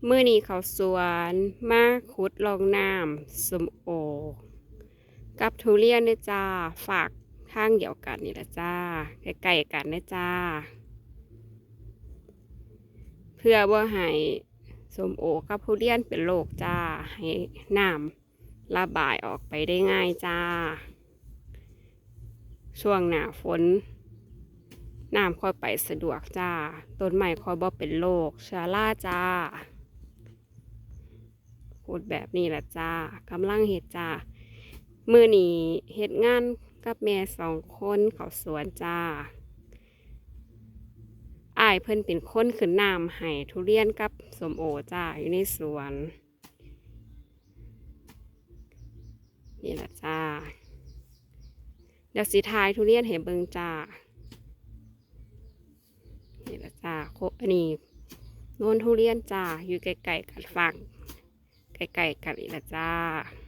ມື້ນີ້ເຂົ້າສວນມາຂຸດລ່ອງນ້ຳສົ້ມໂອກັບທຸລຽນເດ້ອຈ້າ, ຟາກທາງດຽວກັນນີ້ລະຈ້າ, ໃກ້ໆກັນເດ້ອຈ້າ. ເພື່ອບໍ່ໃຫ້ສົ້ມໂອກັບທຸລຽນເປັນໂລກຈ້າ, ໃຫ້ນ້ຳລະບາຍອອກໄປໄດ້ງ່າຍຈ້າ. ຊ່ວງໜ້າຝົນ ນ້ຳຄ່ອຍໄປສະດວກຈ້າ, ຕົ້ນໄມ້ຄ່ອຍບໍ່ເປັນໂລກເຊື້ອລາຈ້າ. ຂຸດແບບນີ້ລະຈ້າ, ກຳລັງເຮັດຈ້າ. ມື້ນີ້ເຮັດງານກັບແມ່ສອງຄົນເຂົ້າສວນຈ້າ. ອ້າຍເພິ່ນເປັນຄົນຂຶ້ນນ້ຳໃຫ້ທຸລຽນກັບສົ້ມໂອຈ້າ, ຢູ່ໃນສວນ. ນີ້ລະຈ້າ, ດຽວຊິຖ່າຍທຸລຽນໃຫ້ເບິ່ງຈ້າ. ນີ້ລະຈ້າ, ໂຄ ອັນນີ້ໂນນທຸລຽນຈ້າ, ຢູ່ໃກ້ໆກັນ, ຟາກໃກ້ໆກັນນີ້ລະຈ້າ.